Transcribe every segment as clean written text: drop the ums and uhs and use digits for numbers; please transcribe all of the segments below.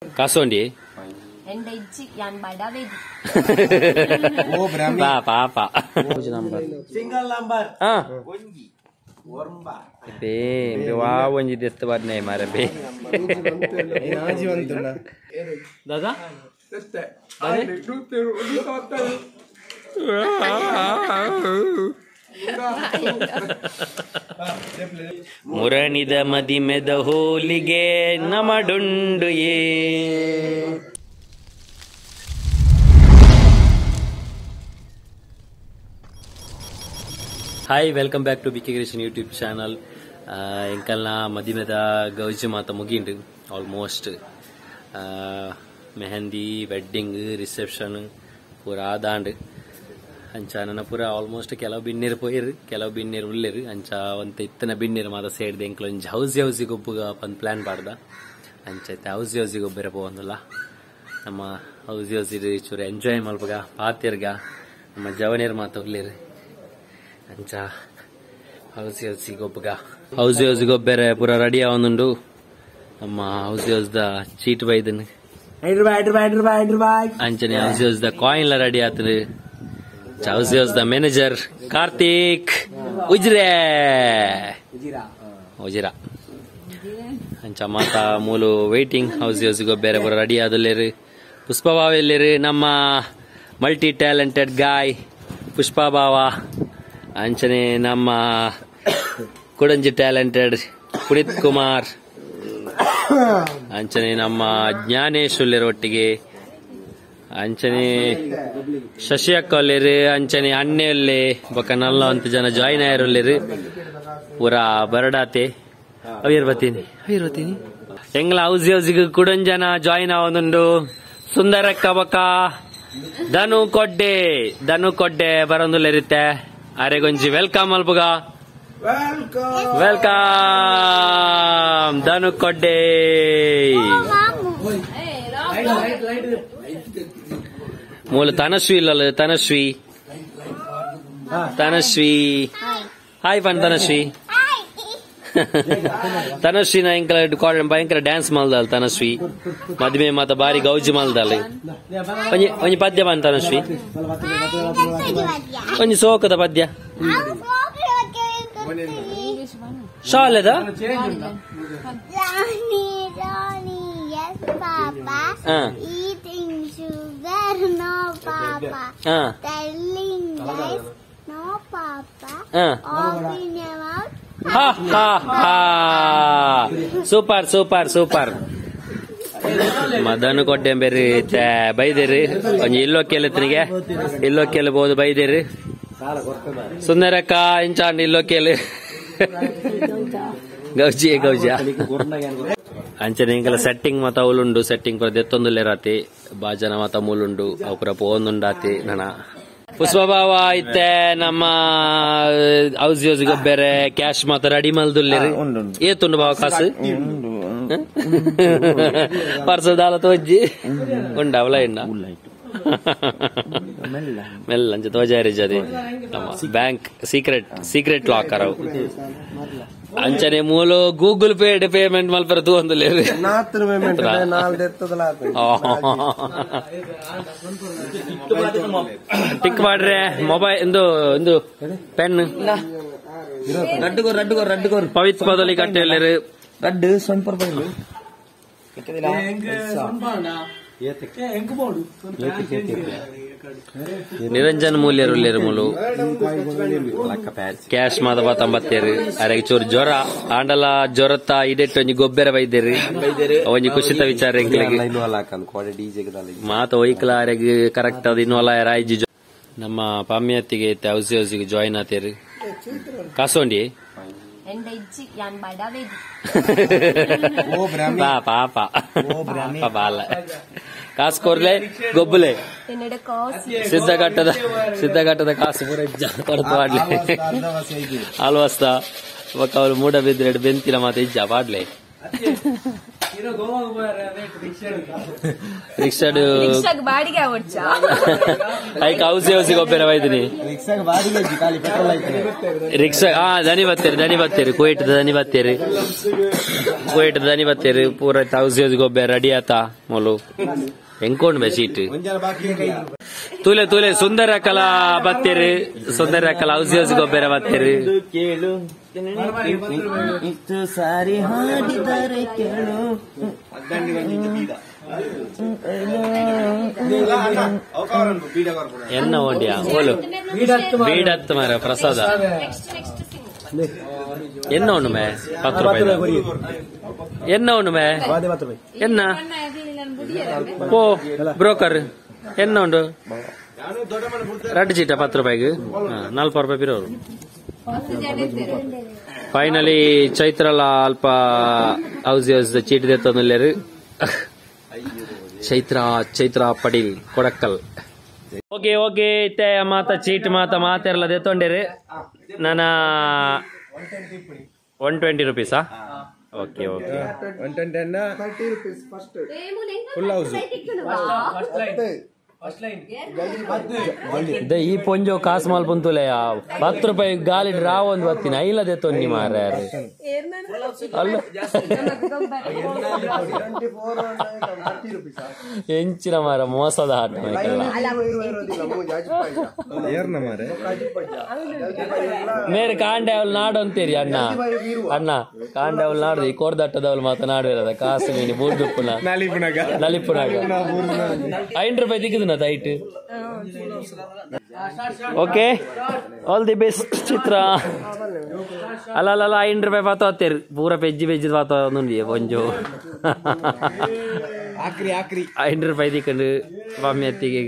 ಕಾಸೋಂಡಿ ಪಾಪ single number ಒಂಜಿ ಬೇ ವಾ ಒಂಜಿ ದೆತ್ತು ಬರ್ನೆ ಮಾರೆ ಬೇ ದಾದಾ ಮುರಣಿದ ಮದಿಮೆದ ಹೋಲಿಗೆ ನಮಡುಂಡು ಏ Hi welcome back to BK creation YouTube channel. ಎಂಕಲ್ನ ಮದಿಮೆದ ಗೌಜಿ ಮಾತ ಮುಗಿಂಡು ಆಲ್ಮೋಸ್ಟ್ ಮೆಹಂದಿ ವೆಡ್ಡಿಂಗ್ ರಿಸೆಪ್ಷನ್ ಪೂರ ಆದಾಂಡ್ ಅಂಚ ನನ್ನ ಪೂರ ಆಲ್ಮೋಸ್ಟ್ ಕೆಲವು ಬಿನ್ನೇರು ಪೋಯಿರು ಕೆಲವು ಬಿನ್ನೇರು ಉಲ್ಲೇರು ಅಂಚ ಒಂತ ಇತ್ತನ ಬಿನ್ನೇರು ಮಾತ ಸೇಡ್ದೆ ಎಂಕಲ್ ಒಂಜಿ ಹೌಸಿ ಹೌಸಿ ಗೊಬ್ಬುಗ ಪಂದ್ ಪ್ಲಾನ್ ಪಾಡ್ದ ಅಂಚ ಇತ್ತೆ ಹೌಸಿ ಹೌಸಿ ಗೊಬ್ಬರ ಪೋವೊಂದುಲ್ಲ ನಮ್ಮ ಹೌಸಿ ಹೌಸಿ ಚೂರು ಎಂಜಾಯ್ ಮಲ್ಪಗ ಪಾತಿರ್ಗ ನಮ್ಮ ಜವನೇರು ಮಾತ ಉಲ್ಲೇರು ಅಂಚ ಹೌಸಿ ಹೌಸಿ ಗೊಬ್ಬಗ ಹೌಸಿ ಹೌಸಿ ಗೊಬ್ಬೆರೆ ಪೂರ ರೆಡಿ ಆವೊಂದುಂಡು ನಮ್ಮ ಹೌಸಿ ಹೌಸ್ದ ಚೀಟ್ ಬೈದನ್ ಅಂಚನೆ ಹೌಸಿ ಹೌಸ್ದ ಕಾಯಿನ್ ಲ ರೆಡಿ ಆತನು. ಹೌಸಿ ಹೌಸ್ದ ಮ್ಯಾನೇಜರ್ ಕಾರ್ತಿಕ್ ಉಜ್ರೆ ಉಜಿರಾ ಅಂಚ ಮಾತಾ ಮೂಲು ವೈಟಿಂಗ್ ಹೌಸಿ ಹೌಸಿ ಗೊಬ್ಬೆರೆ ಪೂರ ರೆಡಿ ಆದುಲ್ಲೇರು. ಪುಷ್ಪ ಬಾವ ಎಲ್ಲೇರು ನಮ್ಮ ಮಲ್ಟಿ ಟ್ಯಾಲೆಂಟೆಡ್ ಗಾಯ್ ಪುಷ್ಪ ಬಾವ ಅಂಚನೆ ನಮ್ಮ ಕುಡಂಜಿ ಟ್ಯಾಲೆಂಟೆಡ್ ಪುನೀತ್ ಕುಮಾರ್ ಅಂಚನೆ ನಮ್ಮ ಜ್ಞಾನೇಶ್ ಉಲ್ಲೇರು ಒಟ್ಟಿಗೆ ಅಂಚನೆ ಶಶಿ ಅಕ್ಕ ಉಲ್ಲೇರು ಅಂಚನೆ ಅಣ್ಣೆ ಉಲ್ಲೆ ಬೊಕ್ಕ ನಲ್ಲ ಅಂತ ಜನ ಜಾಯಿನ್ ಆಯರುಲ್ಲೇರು ಪೂರಾ ಬರಡಾತೆ ಅವಿಯರ್ ಬತ್ತೀನಿ ಅವಿಯರ್ ಬತ್ತೀನಿ ಎಂಗ್ಲ ಹೌಸಿ ಹೌಸಿಗೆ ಕುಡಂಜನ ಜಾಯಿನ್ ಆವೊಂದುಂಡು. ಸುಂದರಕ್ಕ ಬೊಕ್ಕ ಧನು ಕೊಡ್ಡೆ ಧನು ಕೊಡ್ಡೆ ಬರೊಂದುಲ್ಲೇರಿತ್ತೆ ಅರೆಗೊಂಜಿ welcome ಅಲ್ಪುಗ welcome ಧನು ಕೊಡ್ಡೆ ಮೂಲ ತನಸ್ವಿ ಇಲ್ಲ ತನಸ್ವಿ ತನಸ್ವಿ ಹಾಯ್ ಪನ್ ತನಸ್ವಿ ತನಸ್ವಿನ ಎಂಕಲ ಭಯಂಕರ ಡ್ಯಾನ್ಸ್ ಮಲ್ದಾಲ್ ತನಸ್ವಿ ಮದುವೆ ಮಾತ ಬಾರಿ ಗೌಜಿ ಮಲ್ದಾಲ್ ಒಂಜಿ ಒಂಜಿ ಪದ್ಯ ಪನ್ ತನಸ್ವಿ ಒಂಜಿ ಸೋಕದ ಪದ್ಯ ಶಾಲೆದ Eating sugar, no papa. Telling lies, no papa. Open your mouth. Ha ha ha! Super super super. Madan ಕೊಟ್ಟೆ ಬೇರಿ ಬೈದಿರಿ ಒಂಜಿ ಇಲ್ಲೋ ಕೇಳತ್ನಿಗೆ ಇಲ್ಲೋ ಕೇಳಬಹುದು ಬೈದಿರಿ ಸುಂದರಕ್ಕ ಇಂಚಾಂಡ್ ಇಲ್ಲೋ ಕೇಳಿ ಗೌಜಿ ಗೌಜಿ ಅಂಚನೆ ಇಂಕಲ ಸೆಟ್ಟಿಂಗ್ ಮಾತ ಉಲುಂಡು ಸೆಟ್ಟಿಂಗ್ ಪೂರ ದೆತ್ತೊಂದುಲ್ಲೆ ರಾತಿ ಬಾಜನ ಮಾತ ಮೂಲುಂಡು ಅವು ಪೂರ ಪೋವೊಂದುಂಡಾತಿ ನನ ಪುಷ್ಪ ಬಾವ ಇತ್ತೆ ನಮ್ಮ ಹೌಸ್ ಯೂಸ್ ಗೊಬ್ಬೆರೆ ಕ್ಯಾಶ್ ಮಾತ ರೆಡಿ ಮಲ್ದುಲ್ಲೇರು ಏತುಂಡು ಬಾವ ಕಾಸು ಪರ್ಸ ದಾಲ ತೋಜ್ಜಿ ಉಂಡ ಅವಲ ಇಂಡ ಮೆಲ್ಲ ಅಂಚ ತೋಜಾರಿ ಜದೆ ನಮ್ಮ ಬ್ಯಾಂಕ್ ಸೀಕ್ರೆಟ್ ಸೀಕ್ರೆಟ್ ಲಾಕರ್ ಅವು ಅಂಚನೆ ಮೂಲು ಗೂಗಲ್ ಪೇ ಪೇಮೆಂಟ್ ಮಲ್ಪರ ತೂವೊಂದುಲ್ಲೇರು ಟಿಕ್ ಮಾಡ್ರೆ ಮೊಬೈಲ್ ಇಂದು ಇಂದು ಪೆನ್ ಪವಿತ್ ಪದಲಿ ಕಟ್ಟೆಲ್ಲೇರು ರಡ್ಡು ಸೊಂಪರ್ ನಿರಂಜನ್ ಮೂಲ್ಯರು ಉಲ್ಲೇರು ಮೂಲು ಕ್ಯಾಶ್ ಮಾದ ತಂಬತ್ತೇರು ಅರೆಗೆ ಚೂರು ಜ್ವರ ಆಂಡಲ ಜ್ವರತ್ತ ಇಡೆಟ್ಟು ಒಂಜಿ ಗೊಬ್ಬರ ಬೈದೇರು ಒಂಜಿ ಖುಷಿತ ವಿಚಾರ ಎಂಕ್ಲೆಗ್ ಮಾತ ಒಯ್ಕಲ ಅರೆಗ್ ಕರೆಕ್ಟ್ ಅದು ಇನ್ನೊಲ ರಾಯ್ಜಿ ನಮ್ಮ ಪಾಮ್ಯತ್ತಿಗೆ ಹೌಸಿ ಹೌಸಿಗೆ ಜಾಯಿನ್ ಆತೇರು ಕಾಸೋಂಡಿ ಪಾಪ ಪಾಪ ಕಾಸು ಕೊರ್ಲೆ ಗೊಬ್ಬುಲೆ ಸಿದ್ಧಘಟ್ಟದ ಸಿದ್ಧಘಟ್ಟದ ಕಾಸು ಪೂರ ಕೊರತು ಪಾಡ್ಲೆ ಆಲ್ವಸ್ತ ಬೊಕ್ಕ ಅವ್ರು ಮೂಡ ಬಿದ್ರೆಡ್ ಬೆಂತಿನ ಮಾತ ಇಜ್ಜ ಪಾಡ್ಲೆ ರಿಕ್ಷಾಡ್ ರಿಕ್ಷಾಗ್ ಬಾಡಿಗೆ ಅವಡ್ಚಾ ಐಕ್ ಹೌಸಿ ಹೌಸಿ ಗೊಬ್ಬರ ವೈದಿನಿ ರಿಕ್ಷಾಗ್ ಬಾಡಿಗೆ ಖಾಲಿ ಪೆಟ್ರೋಲ್ ಐತೆ ರಿಕ್ಷಾ. ಆ ದನಿ ಬತ್ತೇರಿ ದನಿ ಬತ್ತೇರಿ ಕುವೈಟ್ ದನಿ ಬತ್ತೇರಿ ಕುವೈಟ್ ದನಿ ಬತ್ತೇರಿ ಪೂರ ಹೌಸಿ ಹೌಸಿ ಗೊಬ್ಬರ ರೆಡಿ ಆತ ಮೊಲು ಎಂಕೊಂಡು ಬೆ ಸೀಟ್ ತೂಲೆ ತೂಲೆ ಸುಂದರ ಕಲಾ ಬತ್ತೇರಿ ಸುಂದರ ಕಲಾ ಹೌಸಿ ಹೌಸಿ ಗೊಬ್ಬರ ಬತ್ತೇರಿ. ಕೇಳು ಇಷ್ಟು ಸಾರಿ ಹಾಡಿದರೆ ಕೇಳು. ಎನ್ನ ಓಡಿಯಾ ಓಲು ಬೀಡತ್ತು ಮಾರ ಪ್ರಸಾದ ಎನ್ನ ಉಂಡು ಮೇ 10 ರೂಪಾಯಿ ಎನ್ನ ಉಂಡು ಮೇ ಎನ್ನ ಪೋ ಬ್ರೋಕರ್ ಎನ್ನ ಉಂಡು ರಡ್ಡು ಚೀಟ 10 ರೂಪಾಯಿಗೆ 4 ರೂಪಾಯಿ ಬಿರೋರು. ಫೈನಲಿ ಚೈತ್ರಲ ಅಲ್ಪ ಹೌಸಿ ಹೌಸ್ ಚೀಟಿ ದೆತ್ತೊಂದುಲ್ಲೆರ್. ಚೈತ್ರ ಚೈತ್ರ ಪಡೀಲ್ ಕೊಡಕ್ಕಲ್. ಓಕೆ ಓಕೆ ಇತ್ತೆ ಮಾತ ಚೀಟ್ ಮಾತ ಮಾತೆರ್ಲ ದೆತ್ತೊಂಡೇರು. ನಾನ 120 ರುಪೀಸಾ? Okay okay. 120 rupees first full house. ಈ ಪೊಂಜೋ ಕಾಸು ಮಾಲ್ ಪುಂತುಲೆ 10 ರೂಪಾಯಿ ಗಾಲಿ ರಾವ್ ಒಂದು ಬತ್ತೀನಿ ಐಲ ದೆತ್ತೊನ್ನಿ ಮಾರ ಅಲ್ಲ ಎಂಚಿನ ಮಾರ ಮೋಸದ ಆಟ ಮೇರೆ ಕಾಂಡೆ ಅವಳು ನಾಡು ಅಂತೀರಿ ಅಣ್ಣ ಅಣ್ಣ ಕಾಂಡೆ ಅವಳು ನಾಡು ಈ ಕೋರ್ದಟ್ಟದವಳು ಮಾತನಾಡುವ ಕಾಸು ಮೀನು ಬೂರ್ದುಪ್ಪುನ ನಲಿಪುನಾಗ 5 ರೂಪಾಯಿ ದಿಕ್ಕದು tight. Okay all the best Chitra. ಅಲ್ಲ ಅಲ್ಲ ಅಲ್ಲ 5 ರೂಪಾಯಿ ಪಾತ ಹತ್ತೇರಿ ಪೂರ ಪೆಜ್ಜಿ ಪೆಜ್ಜಿ ಪಾತ ಒಂಜು 5 ರೂಪಾಯಿ ದಿಕ್ಕಂಡು ಬಾಮಿ ಅತ್ತಿಗೆ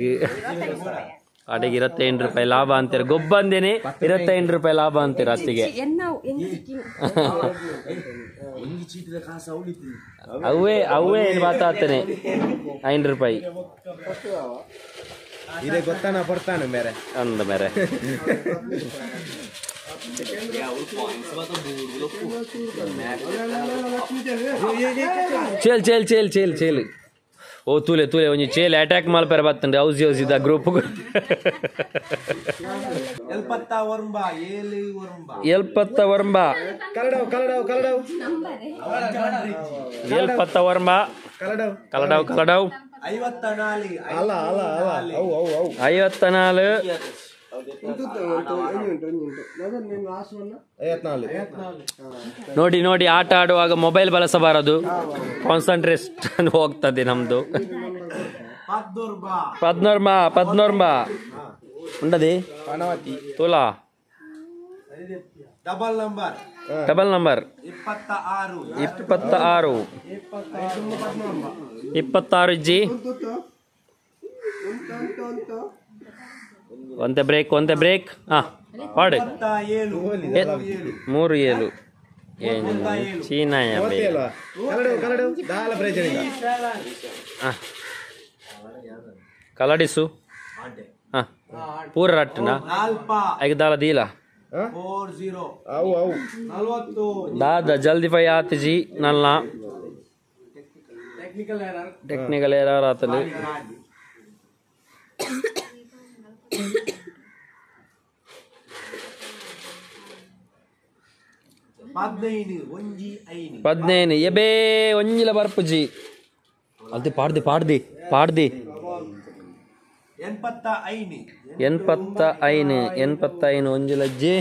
ಅಡಿಗೆ 25 ರೂಪಾಯಿ ಲಾಭ ಅಂತೀರ ಗೊಬ್ಬಂದೇನೆ 25 ರೂಪಾಯಿ ಲಾಭ ಅಂತೀರ ಅತ್ತಿಗೆ. ಅವೇ ಅವೇ ಏನು ಮಾತಾಡ್ತೇನೆ 5 ರೂಪಾಯಿ ಇದೇ ಗೊತ್ತಾನ ಬರ್ತಾನೆ ಮೇರೆ ಅಂದ ಮೇರೆ. ಚೇಲ್ ಚೇಲ್ ಚೇಲ್ ಚೇಲ್ ಚೇಲ್ ಓ ತೂಲೆ ತೂಲೆ ಒಂಜಿ ಚೇಲ್ ಅಟ್ಯಾಕ್ ಮಲ್ಪೆರ ಬತ್ತಂಡೆ ಹೌಸಿ ಹೌಸಿ the group. 79 79 ಕಲಡವ್ ಕಲಡವ್ 54 ನೋಡಿ ನೋಡಿ ಆಟ ಆಡುವಾಗ ಮೊಬೈಲ್ ಬಳಸಬಾರದು, ಕಾನ್ಸಂಟ್ರೇಷನ್ ಹೋಗ್ತದೆ ನಮ್ದು. ಪದ್ನೋರ್ಮ ಪದ್ನೋರ್ಮ ಉಂಡದಿ ತುಲಾ double number double number 26 26 G. ಒಂತೆ ಬ್ರೇಕ್ ಒಂತೆ ಬ್ರೇಕ್. ಹಾ ಪಾಡು 3 7 ಏನು ಚೀನಾ ಕಲಡಿಸು. ಹಾ ಪೂರ ರಟ್ಟನಾ ಐದು ದಾಲ ದೀಲ ದಾದ ಜಲ್ದಿ ಫೈ ಆತ ಜಿ ನಲ್ಲ ಟೆಕ್ನಿಕಲ್ ಎರರ್ ಆತಲು. 15 ಎಬೇ ಒಂಜಿಲ ಬರ್ಪುಜಿ ಅಲ್ತಿ ಪಾಡ್ದಿ ಪಾಡ್ದಿ ಪಾಡ್ದಿ 85 85 85 ಒಂಜಿಲಜ್ಜಿ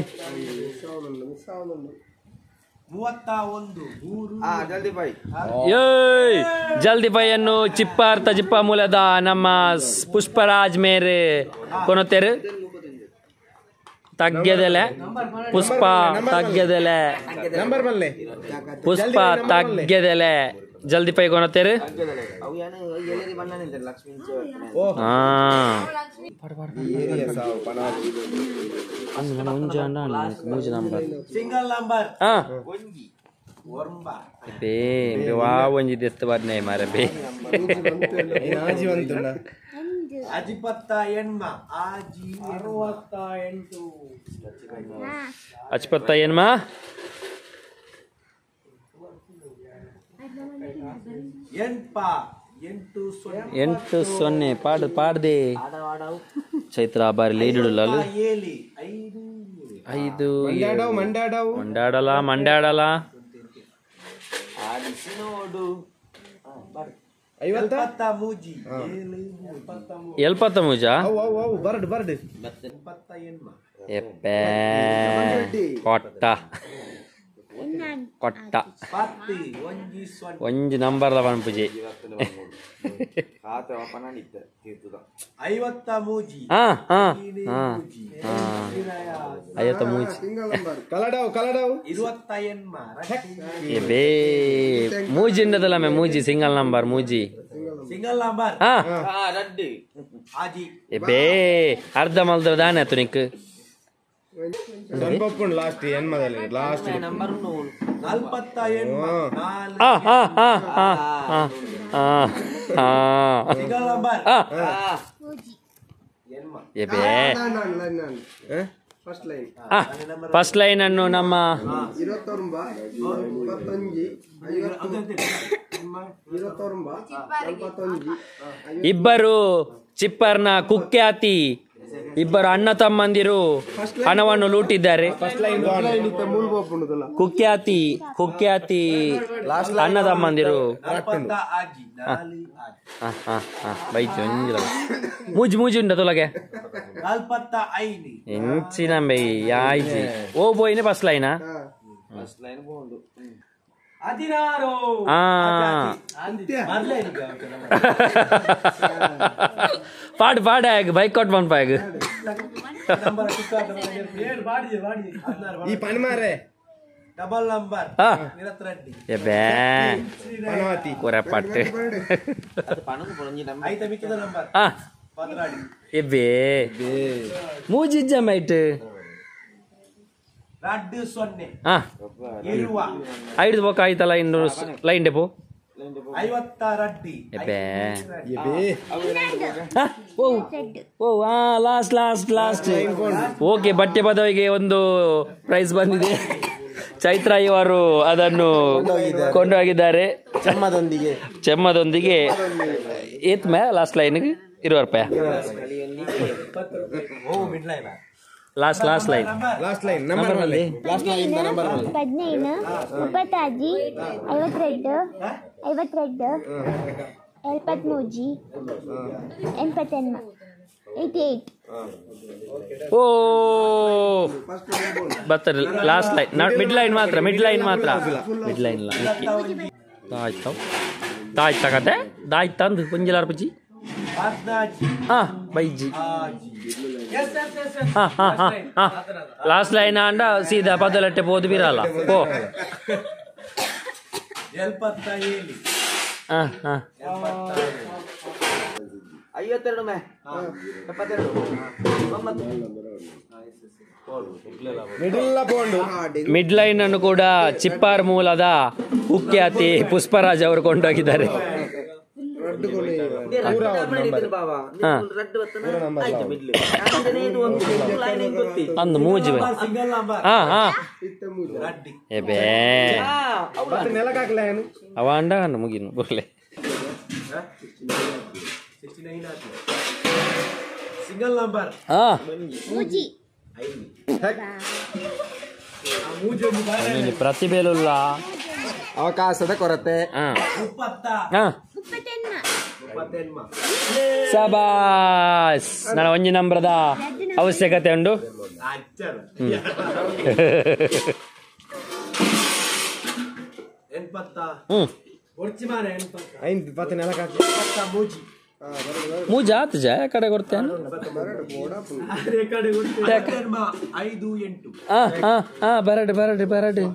31 ಜಲ್ದಿ ಪೈಯನ್ನು ಚಿಪ್ಪಾರ್ಥ ಚಿಪ್ಪ ಮೂಲದ ನಮ್ಮ ಪುಷ್ಪರಾಜ್ ಮೇರೆ ಕೊನೊತ್ತೇರು ತಗ್ಗದೆಲೆ ಪುಷ್ಪ ತಗ್ಗದೆಲೆ ಪುಷ್ಪ ತಗ್ಗದೆಲೆ ಜಲ್ದಿ ಪೈ ಕೊನೊತ್ತೇರು. ಸಿಂಗಲ್ ನಂಬರ್ ವಾ ಒಂಜಿ ದೆತ್ತು ಬರ್ನೆ ಮಾರ ಬೇ ಅಚ್ಪತ್ತ ಏನ್ಮ 8 0 ಪಾಡ್ ಪಾಡ್ದೆ ಚೈತ್ರ ಬಾರಿ ಲೀಡುಡಲು 5 ಮಂಡಾಡಲ ಮಂಡಾಡಲ ಎಲ್ಪತ್ತ ಮೂಜ ಎಪ್ಪೆ ಕೊಟ್ಟ ಕೊಟ್ಟ ಒಂಜಿ ನಂಬರ್ ಲ ಪನ್ಪುಜಿ ಬೇ ಮೂಜಿ ಉಂಡದಲ್ಲ ಮೇ ಮೂಜಿ ಸಿಂಗಲ್ ನಂಬರ್ ಮೂಜಿ ಬೇ ಅರ್ಧ ಮಲ್ದ್ರ ದಾನೆ ಆತು ನಿಕ್ ಲಾಸ್ಟ್ ಲಾಸ್ಟ್ first line ಅನ್ನು ನಮ್ಮ ಇಬ್ಬರು ಚಿಪ್ಪರ್ನ ಕುಖ್ಯಾತಿ ಇಬ್ಬರು ಅಣ್ಣ ತಮ್ಮಂದಿರು ಹಣವನ್ನು ಲೂಟಿದ್ದಾರೆ. ಕುಖ್ಯಾತಿ ಕುಖ್ಯಾತಿ ಅಣ್ಣ ತಮ್ಮಂದಿರು ಮೂಜಿ ಮೂಜಿ ಉಂಟ ತೊಲಗೆ ಎಂಚಿನ ಬೈ ಯಾಯ್ಜಿ ಓ ಬೋಯ್ನೆ ಫಸ್ಟ್ ಲೈನಾ ಪಾಡ್ ಪಾಡ ಬೈಕ್ ಕೊಟ್ಟು ಬಂದ್ ಪಟ್ಟು ಮೂಜಿಜ್ಜ ಮೈಟ್ ಐದು ಬೊಕ್ಕ ಆಯ್ತಲ್ಲ ಇನ್ನು line depot last last last okay. ಬಟ್ಟೆ ಪದವಿಗೆ ಒಂದು ಪ್ರೈಸ್ ಬಂದಿದೆ. ಚೈತ್ರ ಇವರು ಅದನ್ನು ಕೊಂಡೋಗಿದ್ದಾರೆ ಚೆಮ್ಮದೊಂದಿಗೆ ಚೆಮ್ಮದೊಂದಿಗೆ. ಏತ್ ಮೇ ಲಾಸ್ಟ್ ಲೈನ್ 20 ರೂಪಾಯಿ. Last last line last line number ಮಲ್ಲಿ last line number ಮಲ್ಲಿ 15 35 52 52 73 88 88. ಓ ಬರ್ತದೆ last line mid line ಮಾತ್ರ ಮಿಡ್ ಲೈನ್ ಮಾತ್ರ ಮಿಡ್ ಲೈನ್ ದಾಯ್ತಾವ್ ದಾಯ್ತ ಕತೆ ದಾಯ್ತ ಅಂದು ಒಂಜಿಲಾರ್ ಪುಜಿ ಹಾ ಬೈಜಿ ಹಾ ಹಾ ಹಾ ಹಾ ಲಾಸ್ಟ್ ಲೈನ್ ಅಂಡ ಸೀದಾ ಪದಲಟ್ಟೆ ಪೋದು ಬಿರಲ್ಲ ಪೋ ಹಾ ಹಾ 52 ಮೇ 72 9 ಮಿಡ್ ಲೈನ್ ಅನ್ನು ಕೂಡ ಚಿಪ್ಪಾರ್ ಮೂಲದ ಕುಖ್ಯಾತಿ ಪುಷ್ಪರಾಜ್ ಅವರು ಕೊಂಡೋಗಿದ್ದಾರೆ. ಅಂದು ಮೂಜಿ ಅವ ಅಂಡ ಮುಗಿನು ಬೋಲೆ ಸಿಂಗಲ್ ನಂಬರ್ ಪ್ರತಿಭೆಲುಲ್ಲ ಅವಕಾಶದ ಕೊರತೆ. ಸಬಾಸ್ ನನ್ನ ಒಂಜಿ ನಂಬರದ ಅವಶ್ಯಕತೆ ಉಂಟು. ಮೂಜಿ ಆತು ಜ ಕಡೆ ಕೊಡ್ತೇನೆ. ಬರಡು ಬರಡು ಬರಡು.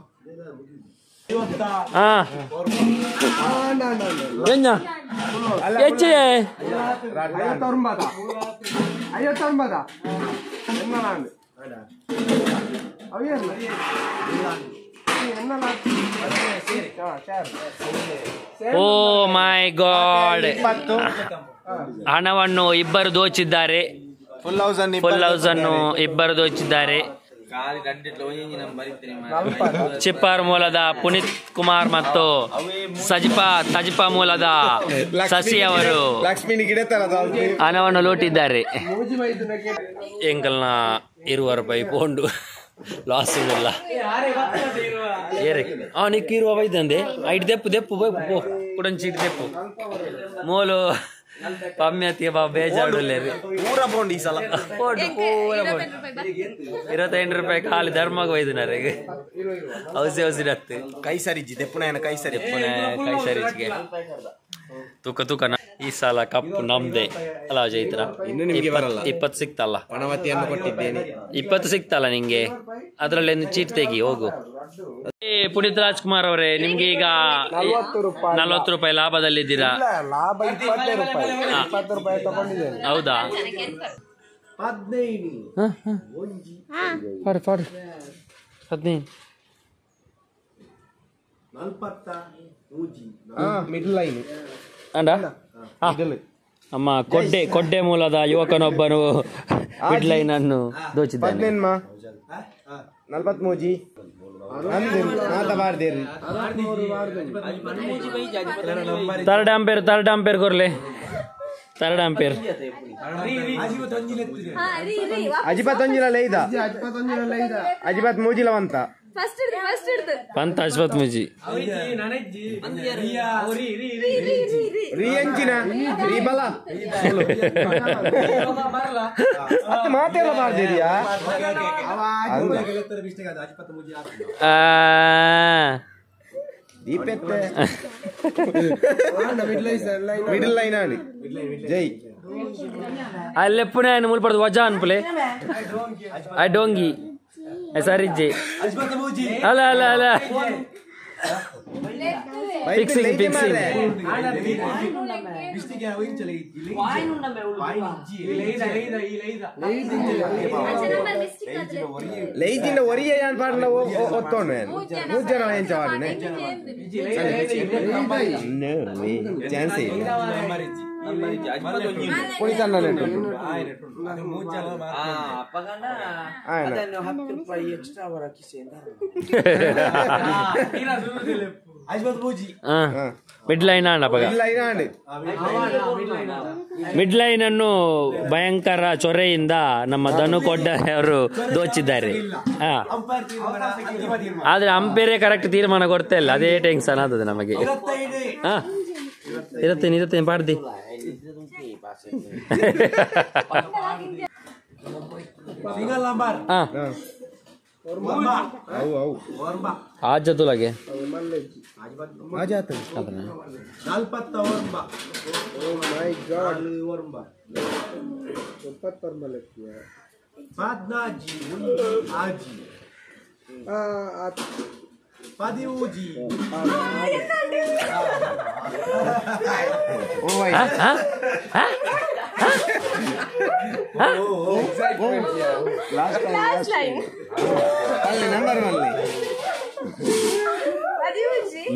ಓ ಮೈ ಗಾಡ್, ಹಣವನ್ನು ಇಬ್ಬರು ದೋಚಿದ್ದಾರೆ. ಫುಲ್ ಹೌಸ್ ಅನ್ನು ಇಬ್ಬರು ದೋಚಿದ್ದಾರೆ. ಚಿಪ್ಪಾರ್ ಮೂಲದ ಪುನೀತ್ ಕುಮಾರ್ ಮತ್ತು ಸಜಿಪಾ ತಜಿಪಾ ಮೂಲದ ಶಶಿ ಅವರು ಹಣವನ್ನು ಲೂಟಿದ್ದಾರೆ. ಎಂಕಲ್ನ 20 ರೂಪಾಯಿ ಪೋಂಡು ಲಾಸ್ ಇಲ್ಲ. ಏರೆ ಆ ನಿಕ್ ಇರುವ ಬೈದಂದೆ ಐಟ್ ದೆಪ್ಪು ದೆಪ್ಪು ಪೋ ಕುಡಂಚಿ it ದೆಪ್ಪು ಮೂಲು ಪಮ್ಯತಿಯ ಬಾ ಬೇಜಾಡುಲ್ಲೇರಿ ಪೂರ ಪೋಂಡು ಈ ಸಲ ಪೋಂಡು ಪೂರ ಪೋಂಡು 25 ರೂಪಾಯಿ ಖಾಲಿ ಧರ್ಮಕ್ಕೆ ಒಯ್ದಿನಾರಿಗೆ ಔಸಿ ಔಸಿ ರತ್ತು ಕೈ ಸರಿಜಿ ದೆಪ್ಪುನ ಕೈ ಸರಿ ಕೈ ಸರಿಜಿಗೆ ತೂಕ ತೂಕ. ಈ ಸಲ ಕಪ್ಪು ನಮ್ದೆ ಅಲ್ಲ ಜೈತ್ರ? ಇನ್ನು ನಿಮಗೆ ಬರಲ್ಲ. 20 ಸಿಕ್ತಲ್ಲ, ಪಣವತಿಯನ್ನು ಕೊಟ್ಟಿದ್ದೇನೆ. 20 ಸಿಕ್ತಲ್ಲ ನಿಂಗೆ, ಅದರಲ್ಲಿ ಒಂದು ಚೀಟ್ ತೆಗಿ ಹೋಗು. ಪುನೀತ್ ರಾಜ್ಕುಮಾರ್ ಅವರೇ, ನಿಮ್ಗೆ ಈಗ 40 ರೂಪಾಯಿ ಲಾಭದಲ್ಲಿದ್ದೀರಾ? ಲಾಭ 20 ರೂಪಾಯಿ, 20 ರೂಪಾಯಿ ತಗೊಂಡಿದ್ದೇನೆ. ಹೌದಾ? 15 ಮಿಡ್ಲ್ ಲೈನ್ ನಮ್ಮ ಕೊಡ್ಡೆ ಕೊಡ್ಡೆ ಮೂಲದ ಯುವಕನೊಬ್ಬನು ಮಿಡ್ ಲೈನ್ ಅನ್ನು ದೋಚಿದ್ದಾನೆ. 43 ಥರ್ಡ್ ಆಂಪೇರ್, ಥರ್ಡ್ ಆಂಪೇರ್ ಕೊರ್ಲೆ, ಥರ್ಡ್ ಆಂಪೇರ್. ಅಜಿಪತ್ ಒಂಜಿಲ ಲೈದ, ಅಜಿಪತ್ ಮೂಜಿಲವಂತ ಪಂತ ಅಜ್ಪತ್ ಮುಜಿ ರೀ ಅಂಚಿನ ರೀ ಬಲ ಅತ್ತ ಮಾತೆಲ್ಲ ಬಾರ್ದಿರಿಯಾ? ದೀಪೆತ್ತೆ ಮಿಡಲ್ ಲೈನ್ ಆಡಿ ಜೈ ಅಲ್ಲೆಪ್ಪುನೆ ಮುಲ್ಪಡ್ದು ವಜಾ ಅನ್ಪುಲೆ I ಡೋಂಗಿ ಸರಿಜ್ಜಿ ಅಲ್ಲ ಅಲ್ಲ ಅಲ್ಲ ಫಿಕ್ಸಿಂಗ್ ಫಿಕ್ಸಿಂಗ್. ಲೈಜಿಂದ ಒರಿಯ ಯಾನ್ ಪಾಡ್ಲ ಒತ್ತೋಣ ಮೂರು ಜನ ಎಂಚ ವಾಡಿನೆ ಚಾನ್ಸ್ ಇಲ್ಲ. ಮಿಡ್ ಲೈನ್ ಮಿಡ್ ಲೈನ್ ಅನ್ನು ಭಯಂಕರ ಚೊರೆಯಿಂದ ನಮ್ಮ ಧನು ಕೊಡ್ಡ ಅವರು ದೋಚಿದ್ದಾರೆ. ಆದ್ರೆ ಅಂಪೇರೇ ಕರೆಕ್ಟ್ ತೀರ್ಮಾನ ಕೊಡ್ತಾ ಇಲ್ಲ, ಅದೇ ಟೆನ್ಷನ್ ಆದದ್ದು ನಮಗೆ. ಇರತ್ತೇನೆ ಇರತ್ತೇನೆ ಪಾಡ್ದಿ. ಆಜ ತುಲಾಗೆ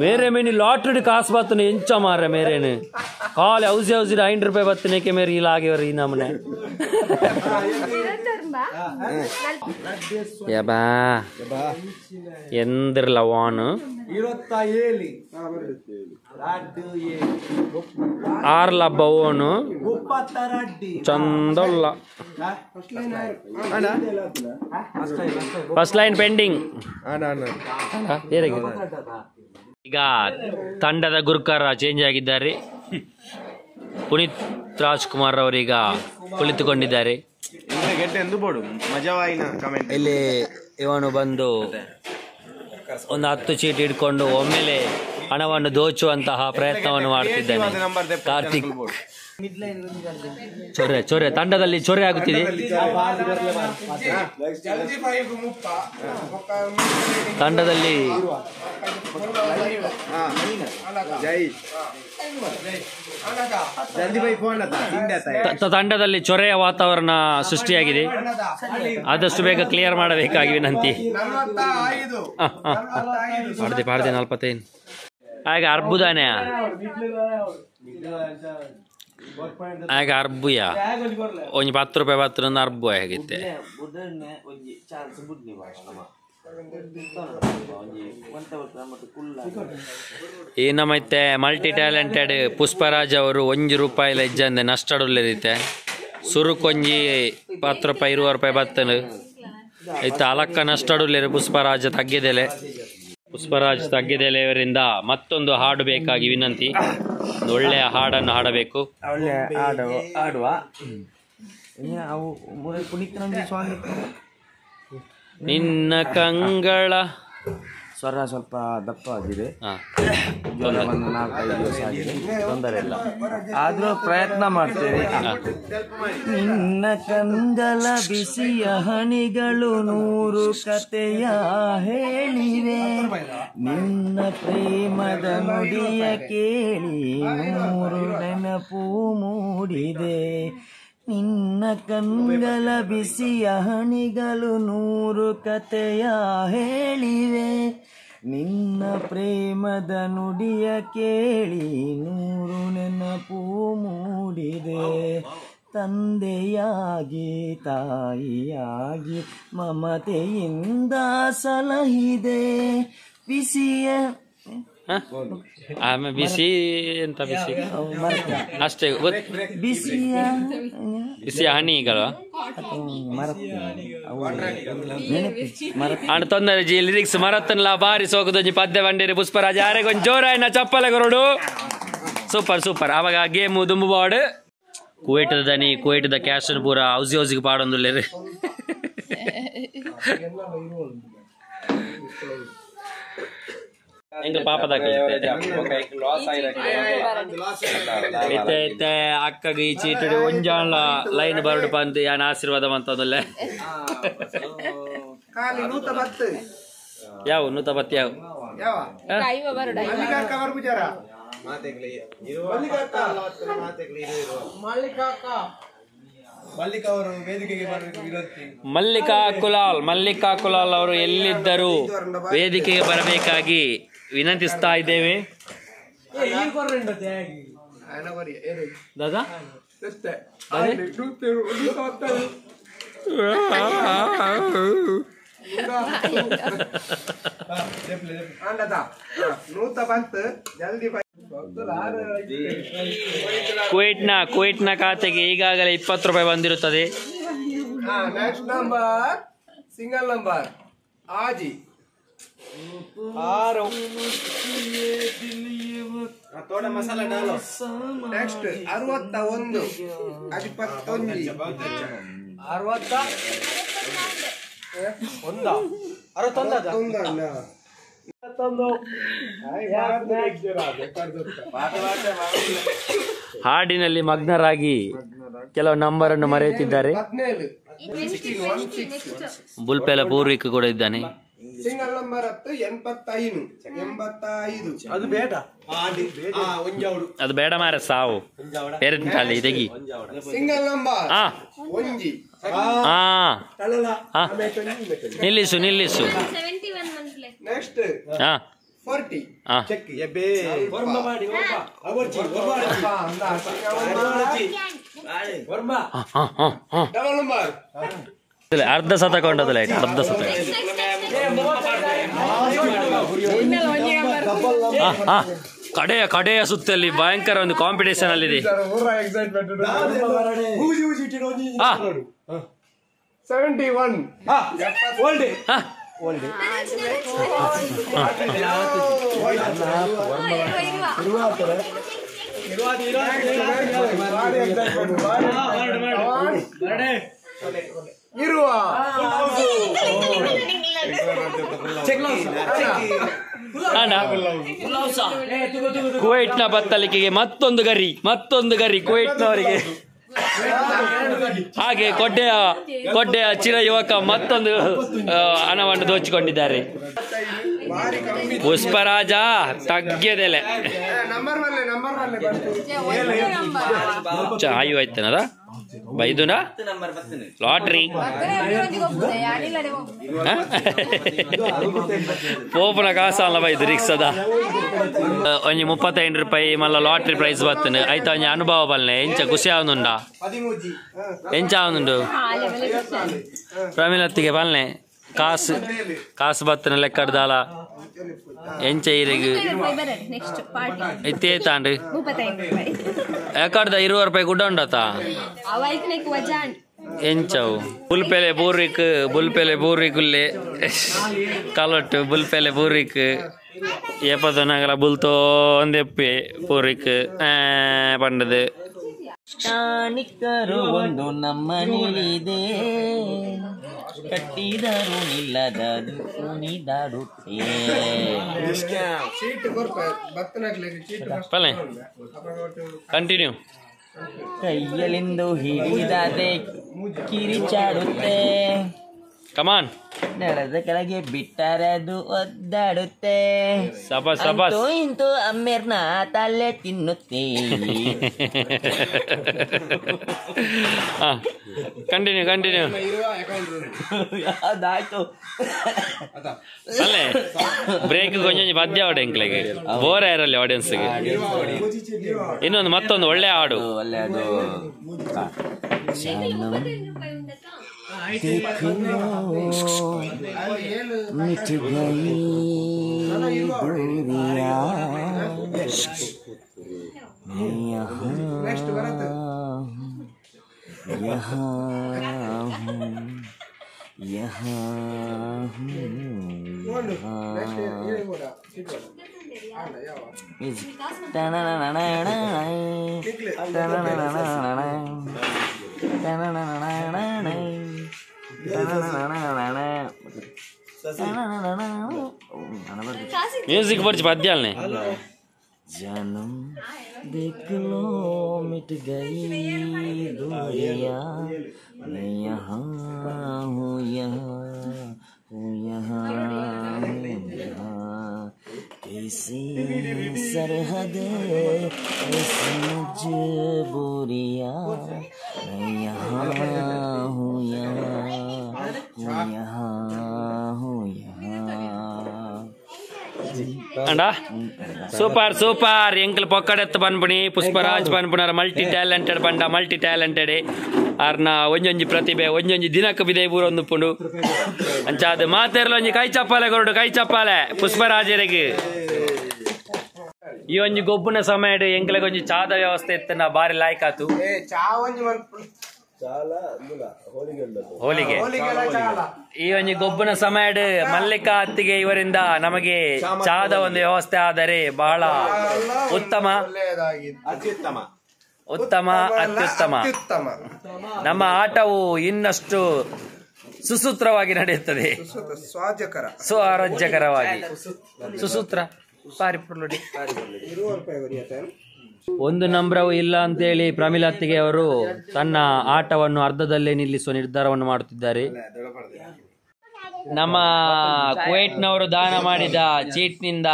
मेरे मैंने लॉटरी कास बात ने इंचा मार रहे मेरे ने काल हौसे हौसे 5 रुपए बत्तने के मेरे लागे और नमने ಯಬಾ ಎಂದ್ರಲ್ಲ ವಾನು ಆರ್ಲ ಬವೋನು ಚಂದೊಲ್ಲ. First line pending. ಈಗ ತಂಡದ ಗುರುಕಾರ ಚೇಂಜ್ ಆಗಿದ್ದಾರೆ. ಪುನೀತ್ ರಾಜ್ಕುಮಾರ್ ಅವರೀಗ ಕುಳಿತುಕೊಂಡಿದ್ದಾರೆ. ಇಲ್ಲಿ ಇವನು ಬಂದು ಒಂದು 10 ಚೀಟಿ ಇಟ್ಕೊಂಡು ಒಮ್ಮೆಲೆ ಹಣವನ್ನು ದೋಚುವಂತಹ ಪ್ರಯತ್ನವನ್ನು ಮಾಡುತ್ತಿದ್ದಾನೆ ಕಾರ್ತಿಕ್. ಚೊರೆ ಚೊರೆ ತಂಡದಲ್ಲಿ ಚೊರೆ ಆಗುತ್ತಿದೆ. ತಂಡದಲ್ಲಿ ತಂಡದಲ್ಲಿ ಚೊರೆಯ ವಾತಾವರಣ ಸೃಷ್ಟಿಯಾಗಿದೆ. ಆದಷ್ಟು ಬೇಗ ಕ್ಲಿಯರ್ ಮಾಡಬೇಕಾಗಿ ವಿನಂತಿ. ಪಾಡ್ದೆ ಪಾಡ್ದೆ 45 ಹಾಗೆ ಅರ್ಬುದಾನೆ. ಆಗ ಅರ್ಬುಯ ಒಂಜಿ 10 ರೂಪಾಯಿ ಪತ್ರ ಒಂದು ಅರ್ಬು ಆಗಿತ್ತೆ. ಈ ನಮ್ಮೈತೆ ಮಲ್ಟಿ ಟ್ಯಾಲೆಂಟೆಡ್ ಪುಷ್ಪರಾಜ್ ಅವರು 1 ರೂಪಾಯಿ ಲಜ್ಜಂದೆ ನಷ್ಟಡುಲ್ಲದಿತ್ತೆ. ಸುರುಕೊಂಜಿ 10 ರೂಪಾಯಿ 20 ರೂಪಾಯಿ ಬತ್ತನು ಇತ್ತ ಅಲಕ್ಕ ನಷ್ಟಡುಲ್ಲೇರು ಪುಷ್ಪರಾಜ ತಗ್ಗಿದೆಲೆ. ಪುಷ್ಪರಾಜ್ ತಗ್ಗಿದೆಲೆ ಇವರಿಂದ ಮತ್ತೊಂದು ಹಾಡು ಬೇಕಾಗಿ ವಿನಂತಿ. ಒಂದು ಒಳ್ಳೆಯ ಹಾಡನ್ನು ಹಾಡಬೇಕು. ನಿನ್ನ ಕಂಗಳ ಸ್ವರ ಸ್ವಲ್ಪ ದಪ್ಪ ಆಗಿದೆ, ಜ್ವರ ಬಂದು 4-5 ದಿವಸ ಆಗಿದೆ, ತೊಂದರೆ ಇಲ್ಲ, ಆದರೂ ಪ್ರಯತ್ನ ಮಾಡ್ತೇವೆ. ನಿನ್ನ ಕಂಗಳ ಬಿಸಿಯ ಹಣಿಗಳು 100 ಕತೆಯ ಹೇಳಿವೆ, ನಿನ್ನ ಪ್ರೇಮದ ನುಡಿಯ ಕೇಳಿ 100 ನೆನಪು ಮೂಡಿದೆ, ನಿನ್ನ ಕಂಗಳ ಬಿಸಿಯ ಹಣಿಗಳು 100 ಕತೆಯ ಹೇಳಿವೆ, ನಿನ್ನ ಪ್ರೇಮದ ನುಡಿಯ ಕೇಳಿ 100 ನೆನಪು ಮೂಡಿದೆ, ತಂದೆಯಾಗಿ ತಾಯಿಯಾಗಿ ಮಮತೆಯಿಂದ ಸಲಹಿದೆ, ಬಿಸಿಯ ಆಮೇಲೆ ಬಿಸಿ ಎಂತ ಬಿಸಿ ಅಷ್ಟೇ ಬಿಸಿಯ ಬಿಸಿಯ ಹನಿಗಳು ಅಣ್ಣ ತೊಂದರೆ ಜಿ ಲಿರಿಕ್ಸ್ ಮರತ್ತನ್ಲ ಬಾರಿ ಸೋಕದೊಂಜಿ ಪದ್ಯ ಬಂಡೇರಿ ಪುಷ್ಪರಾಜ ಯಾರಿಗೊಂದು ಜೋರಾಯಿನ ಚಪ್ಪಲೆ ಕೊರಡು. Super super. ಆವಾಗ ಗೇಮು ದುಂಬು ಬಾಡು ಕುವೈಟದ ದನಿ ಕುವೈಟದ ಕ್ಯಾಶ್ ಪೂರ ಹೌಸಿ ಹೌಸಿಗೆ ಪಾಡೊಂದುಲ್ಲೇರಿ. ಎಂಗ ಪಾಪದ ಇತ್ತೆ ಇತ್ತೆ ಅಕ್ಕಗೆ ಈ ಚೀಟು ಒಂಜಾಣ ಲೈನ್ ಬರಡು ಬಂದು ಯಾನ್ ಆಶೀರ್ವಾದ ಅಂತಂದಲ್ಲೇ. ಯಾವ 110 ಯಾವ ಮಲ್ಲಿಕಾ ಕುಲಾಲ್, ಮಲ್ಲಿಕಾ ಕುಲಾಲ್ ಅವರು ಎಲ್ಲಿದ್ದರೂ ವೇದಿಕೆಗೆ ಬರಬೇಕಾಗಿ ವಿನಂತಿಸ್ತಾ ಇದ್ದೇವೆ. ದಾದಾ ಕುವೈಟ್ನ ಕುವೈಟ್ನ ಖಾತೆಗೆ ಈಗಾಗಲೇ 20 ರೂಪಾಯಿ ಬಂದಿರುತ್ತದೆ. ನೆಕ್ಸ್ಟ್ ನಂಬರ್ ಸಿಂಗಲ್ ನಂಬರ್ ಆಜಿ 6. ನೆಕ್ಸ್ಟ್ 61 21 61 ಹಾಡಿನಲ್ಲಿ ಮಗ್ನರಾಗಿ ಕೆಲವು ನಂಬರ್ ಅನ್ನು ಮರೆಯುತ್ತಿದ್ದಾರೆ. ಬುಲ್ಪೆಲ ಪೂರ್ವಿಕ ಕೂಡ ಇದ್ದಾನೆ. ಸಿಂಗಲ್ ನಂಬರ್ 10 85 ಅದು ಬೇಡ, ಅದು ಬೇಡ ಮಾರ ಸಾವು ಬೇರೆ ತೆಗಿ. ಸಿಂಗಲ್ ನಂಬರ್ ನಿಲ್ಲಿಸು ನಿಲ್ಲಿಸು. ನೆಕ್ಸ್ಟ್ 40. ಅರ್ಧ ಶತಕೊಂಡದ ಲೈಟ್, ಅರ್ಧ ಶತ. ಕಡೆಯ ಕಡೆಯ ಸುತ್ತಲ್ಲಿ ಭಯಂಕರ ಒಂದು ಕಾಂಪಿಟೇಷನ್ ಅಲ್ಲಿ ಇದೆ. 71. ಕುವೈಟ್ನ ಬತ್ತಲಿಕೆಗೆ ಮತ್ತೊಂದು ಗರಿ, ಮತ್ತೊಂದು ಗರಿ ಕುವೈಟ್ನವರಿಗೆ. ಹಾಗೆ ಕೊಡ್ಡೆಯ ಕೊಡ್ಡೆಯ ಚಿರ ಯುವಕ ಮತ್ತೊಂದು ಹಣವನ್ನು ದೋಚಿಕೊಂಡಿದ್ದಾರೆ. ಪುಷ್ಪರಾಜ ತಗ್ಗದೆಲೆ ಆಯು ಆಯ್ತನದ. ಬೈದುನಾ ಲಾಟ್ರಿ ಪೋಪುನ ಕಾಸಲ್ಲ ಬೈದು ರಿಕ್ಸದ ಒಂಜಿ 35 ರೂಪಾಯಿ ಮಲ್ಲ ಲಾಟ್ರಿ ಪ್ರೈಸ್ ಬತ್ತನೆ ಐತ ಒಂಜಿ ಅನುಭವ ಬಲ್ನೆ ಎಂಚ ಖುಷಿ ಆವೊಂದುಂಡ ಎಂಚ ಆವೊಂದುಂಡು ಪ್ರಮೀಲತ್ತಿಗೆ ಬಲ್ನೆ ಕಾಸು ಕಾಸು ಬತ್ತನ ಲೆಕ್ಕಡ್ದಾಲ ಎಂಚ ಇರೆಗ್ ಇತ್ತೇ ತಾಂಡ್ರಿ ಎಕಡ್ದ 20 ರೂಪಾಯಿ ಗುಡ್ಡ ಉಂಡತ ಎಂಚವು ಬುಲ್ಪೆಲೆ ಬೂರಿಕ್ ಬುಲ್ಪೆಲೆ ಬೂರಿಕುಲ್ಲೆ ಕಲೊಟ್ಟು ಬುಲ್ಪೆಲೆ ಬೂರಿಕ್ ಏಪದನಗಲ ಬುಲ್ತೋ ಒಂದೆಪ್ಪೆ ಪೂರಿಕ್ ಪಂಡದು ಕಾಣಿಕರು ಒಂದು ನಮ್ಮ ನೀಲಿದೆ ಕಟ್ಟಿದರು ನಿಲ್ಲದದು ಕುಣಿದಾಡುತ್ತೆ ಕಂಟಿನ್ಯೂ ಕೈಯಲ್ಲಿಂದು ಹಿಡಿದದೆ ಕಿರಿಚಾಡುತ್ತೆ ಕಮಾನ್ ನೆಲದ ಕೆಳಗೆ ಬಿಟ್ಟರದು ಒದ್ದಾಡುತ್ತೆ ಸಬಾಸ್ ಸಬಾಸ್ ಇಂತೂ ಅಮ್ಮೇರ್ನ ತಲೆ ತಿನ್ನುತ್ತೆ ಕಂಟಿನ್ಯೂ ಕಂಟಿನ್ಯೂ ಅದಾಯ್ತು ಅಲ್ಲೇ ಬ್ರೇಕ್ ಕೊಂಚ ಪದ್ಯ ಆಡು ಎಂಕ್ಲೆಗೆ ಬೋರ್ ಇರಲ್ಲ ಆಡಿಯನ್ಸ್ಗೆ ಇನ್ನೊಂದು ಮತ್ತೊಂದು ಒಳ್ಳೆ ಹಾಡು ಒಳ್ಳೆ ಅದು देख लो मिट गई दूरियां मैं यहाँ यहाँ हूँ यहाँ हूँ म्यूजिक पर पद्यालने जानम देख लो मिट गई दूरियां मैं यहाँ हूँ यहाँ हूँ यहाँ हूँ यहाँ कैसी सरहद कैसी मजबूरियाँ मैं यहाँ हूँ यहाँ हूँ यहाँ हूँ यहाँ ಅಂಡ ಸೂಪರ್ ಸೂಪರ್ ಎಂಕಲ್ ಪೊಕ್ಕಡೆತ್ತು ಪನ್ಪುಣಿ ಪುಷ್ಪರಾಜ್ ಪನ್ಪುಣರ ಮಲ್ಟಿ ಟ್ಯಾಲೆಂಟೆಡ್ ಪಂಡ ಮಲ್ಟಿ ಟ್ಯಾಲೆಂಟೆಡ್ ಆರ್ನ ಒಂಜೊಂಜಿ ಪ್ರತಿಭೆ ಒಂಜೊಂಜಿ ದಿನಕ್ಕೆ ಬಿದೆ ಊರೊಂದು ಪುಂಡು ಅಂಚಾದ ಮಾತೆರ್ಲ ಒಂಜಿ ಕೈ ಚಪ್ಪಾಲೆ ಕೊರಡು ಕೈ ಚಪ್ಪಾಲೆ ಪುಷ್ಪರಾಜರಿಗೆ ಈ ಒಂಜಿ ಗೊಬ್ಬುನ ಸಮಯ ಎಂಕಲೆಗ್ ಒಂಜಿ ಚಾದ ವ್ಯವಸ್ಥೆ ಇತ್ತನ ಬಾರಿ ಲಾಯ್ಕಾತು ಹೋಲಿಗೆ ಈ ಒಂಜಿ ಗೊಬ್ಬನ ಸಮಯ ಮಲ್ಲಿಕಾ ಅತ್ತಿಗೆ ಇವರಿಂದ ನಮಗೆ ಚಾದ ಒಂದು ವ್ಯವಸ್ಥೆ ಆದರೆ ಬಹಳ ಉತ್ತಮ ಉತ್ತಮ ಅತ್ಯುತ್ತಮ. ನಮ್ಮ ಆಟವು ಇನ್ನಷ್ಟು ಸುಸೂತ್ರವಾಗಿ ನಡೆಯುತ್ತದೆ, ಸುಆರೋಗ್ಯಕರವಾಗಿ. ಸುಸೂತ್ರ ಒಂದು ನಂಬ್ರವು ಇಲ್ಲ ಅಂತೇಳಿ ಪ್ರಮೀಳಾ ಅತ್ತಿಗೆ ಅವರು ತನ್ನ ಆಟವನ್ನು ಅರ್ಧದಲ್ಲೇ ನಿಲ್ಲಿಸುವ ನಿರ್ಧಾರವನ್ನು ಮಾಡುತ್ತಿದ್ದಾರೆ. ನಮ್ಮ ಕುವೈಟ್ನವರು ದಾನ ಮಾಡಿದ ಚೀಟ್ನಿಂದ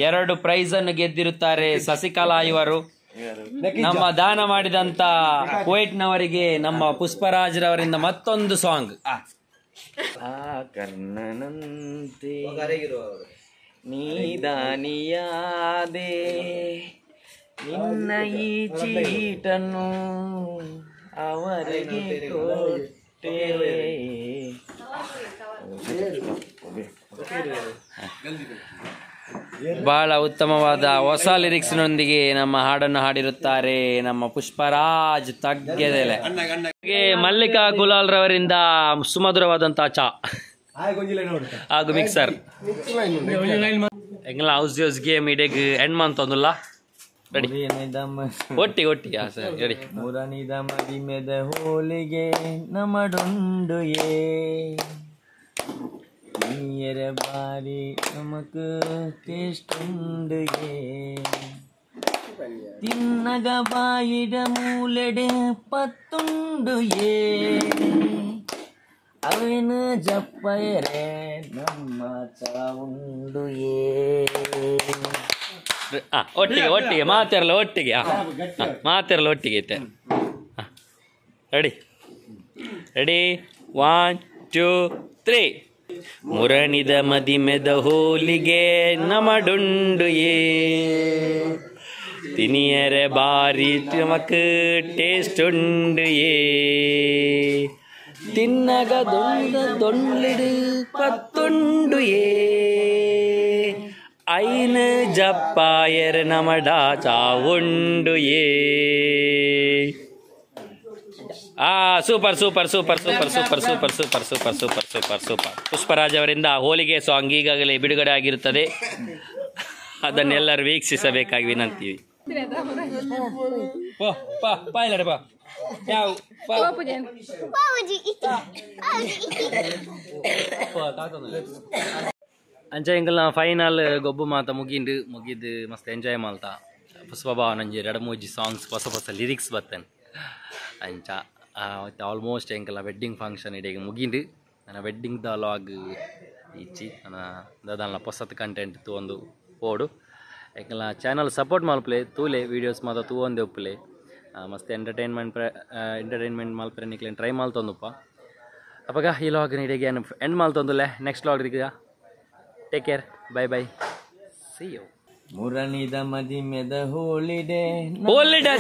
2 ಪ್ರೈಸ್ ಅನ್ನು ಗೆದ್ದಿರುತ್ತಾರೆ ಶಶಿಕಲಾ ಇವರು. ನಮ್ಮ ದಾನ ಮಾಡಿದಂತ ಕುವೈಟ್ನವರಿಗೆ ನಮ್ಮ ಪುಷ್ಪರಾಜ್ರವರಿಂದ ಮತ್ತೊಂದು ಸಾಂಗ್. ಆ ಕರ್ಣನಂತೆ ನೀದಾನಿಯಾದೆ ನಿನ್ನ ಈ ಚೀಟನ್ನು ಅವರಿಗೆ ಕೊಟ್ಟೆ. ಬಹಳ ಉತ್ತಮವಾದ ಹೊಸ ಲಿರಿಕ್ಸ್ನೊಂದಿಗೆ ನಮ್ಮ ಹಾಡನ್ನು ಹಾಡಿರುತ್ತಾರೆ ನಮ್ಮ ಪುಷ್ಪರಾಜ್ ತಗ್ಗೆದೆಲೆ. ಮಲ್ಲಿಕಾ ಗುಲಾಲ್ ರವರಿಂದ ಸುಮಧುರವಾದಂತಹ ಚಾ ಹಾಗೂ ಮಿಕ್ಸರ್. ಎಂಗ್ಲ ಹೌಸ್ ಯೂಸ್ ಗೇಮ್ ಇಡೆಗ್ ಎಂಡ್ ಮಂತೊಂದುಲ್ಲ ರೆಡಿ ಒಟ್ಟಿಗೆ ಒಟ್ಟಿಗೆ ಸರಿ ರೆಡಿ. ಮುರನಿದ ಮದಿಮೆದ ಹೋಲಿಗೆ ನಮಡೊಂಡುಯೇ ನೀಯರ ಬಾರಿ ನಮಕ್ ಟೇಸ್ಟುಂಡುಯೇ ತಿನ್ನಗ ಬಾಯಿಡ ಮೂಲೆಡೆ ಪತ್ತುಂಡುಯೇ ಅವೇನು ಜಪ್ಪಯರೆ ನಮ್ಮ ಚಾವುಂಡುಯೇ. ಒಟ್ಟಿಗೆ ಒಟ್ಟಿಗೆ ಮಾತಿರಲ್ಲ ಒಟ್ಟಿಗೆ ಮಾತಿರಲ್ಲ ಒಟ್ಟಿಗೆ ಐತೆ. Ready ready 1 2 3 ಮುರಣಿದ ಮದಿಮೆದ ಹೋಲಿಗೆ ನಮಡುಂಡುಯೇ ತಿನಿಯರೆ ಬಾರಿ ನಮಕ್ ಟೇಸ್ಟ್ ಉಂಡುಯೇ ತಿನ್ನಗ ದೊಂದ ದೊಂಡ್ಲಿಡು ಪತ್ತುಂಡುಯೇ ಐನ ಜಪ್ಪಾಯರ್ ನಮಡ ಚಾವುಂಡುಯೇ. Super super super super super super super super super super super. Pushparaj ಅವರಿಂದ ಹೋಲಿಗೆ ಸಾಂಗ್ ಈಗಾಗಲೇ ಬಿಡುಗಡೆ ಆಗಿರುತ್ತದೆ, ಅದನ್ನೆಲ್ಲರೂ ವೀಕ್ಷಿಸಬೇಕಾಗಿ ವಿನಂತಿ. ಅಂಚ ಎಂಕಲ್ನ ಫೈನಲ್ ಗೊಬ್ಬು ಮಾತ ಮುಗಿಂಡು ಮುಗಿದು ಮಸ್ತ್ ಎಂಜಾಯ್ ಮಾಲ್ತಾ. ಪುಷ್ಪ ಭಾವನಂಜಿ ಎರಡು ಮೂಜಿ ಸಾಂಗ್ಸ್ ಹೊಸ ಹೊಸ ಲಿರಿಕ್ಸ್ ಬರ್ತೇನೆ. ಅಂಚ ಆಲ್ಮೋಸ್ಟ್ ಎಂಕಲ್ನ ವೆಡ್ಡಿಂಗ್ ಫಂಕ್ಷನ್ ಇಡೀ ಮುಗಿಂಡು. ನನ್ನ ವೆಡ್ಡಿಂಗ್ the log ಇಚ್ಚಿ ನನ್ನ ದಾದಾನ ಹೊಸತ್ ಕಂಟೆಂಟ್ ತೂವೊಂದು ಪೋಡು. ಎಂಕಲ್ನ ಚಾನಲ್ ಸಪೋರ್ಟ್ ಮಲ್ಪಲೆ ತೂಲೆ ವೀಡಿಯೋಸ್ ಮಾತ ತೂವೊಂದೇ ಉಪ್ಪುಲೆ. ಮಸ್ತ್ ಎಂಟರ್ಟೈನ್ಮೆಂಟ್ ಎಂಟರ್ಟೈನ್ಮೆಂಟ್ ಮಲ್ಪರೆ ನಿಕ್ಲೇನ್ ಟ್ರೈ ಮಲ್ತೊಂದುಪ್ಪ. ಅಪಗ ಈ ಲಾಗ್ ಇಡೀ ಎಂಡ್ ಮಲ್ತೊಂದುಲ್ಲೆ. Next vlog take care, bye bye, see you. ಮುರಣಿದ ಮದಿಮೆದ ಹೋಲಿಡೆ ಹೋಲಿಡೆ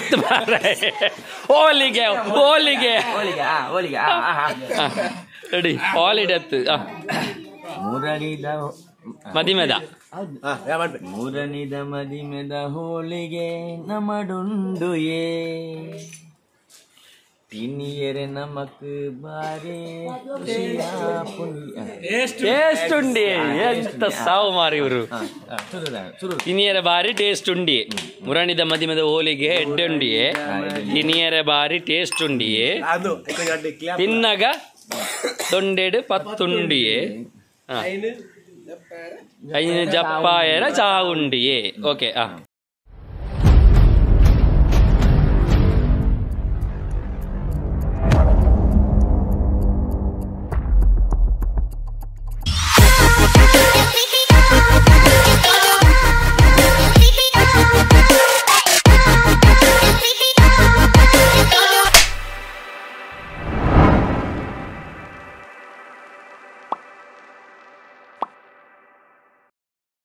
ಹೋಲಿಗೆ ಹೋಲಿಗೆ ಹೋಲಿಗೆ ರೆಡಿ ಹಾಲಿಡೆ ಮುರಣಿದ ಮದಿಮೆದ ಮುರಣಿದ ಮದಿಮೆದ ಹೋಳಿಗೆ ನಮಡುಂಡುಯೇ ತಿನಿಯರೆ ನಮಕ್ ಬಾರಿ ಟೇಸ್ಟ್ ಉಂಡಿ. ಎಂತ ಸಾವು ಮಾರಿ ಇವರು. ತಿನಿಯರೆ ಬಾರಿ ಟೇಸ್ಟ್ ಉಂಡಿ. ಮುರಣಿದ ಮದಿಮೆದ ಹೋಳಿಗೆ ಎಡ್ಡೆ ಉಂಡಿಯೇ ತಿನಿಯರೆ ಬಾರಿ ಟೇಸ್ಟ್ ಉಂಡಿಯೇ ತಿನ್ನಗ ತೊಂಡೆಡು ಪತ್ತುಂಡಿಯೇ ಐನು ಜಪ್ಪಾಯರ ಚಾವುಂಡಿಯೇ. ಓಕೆ.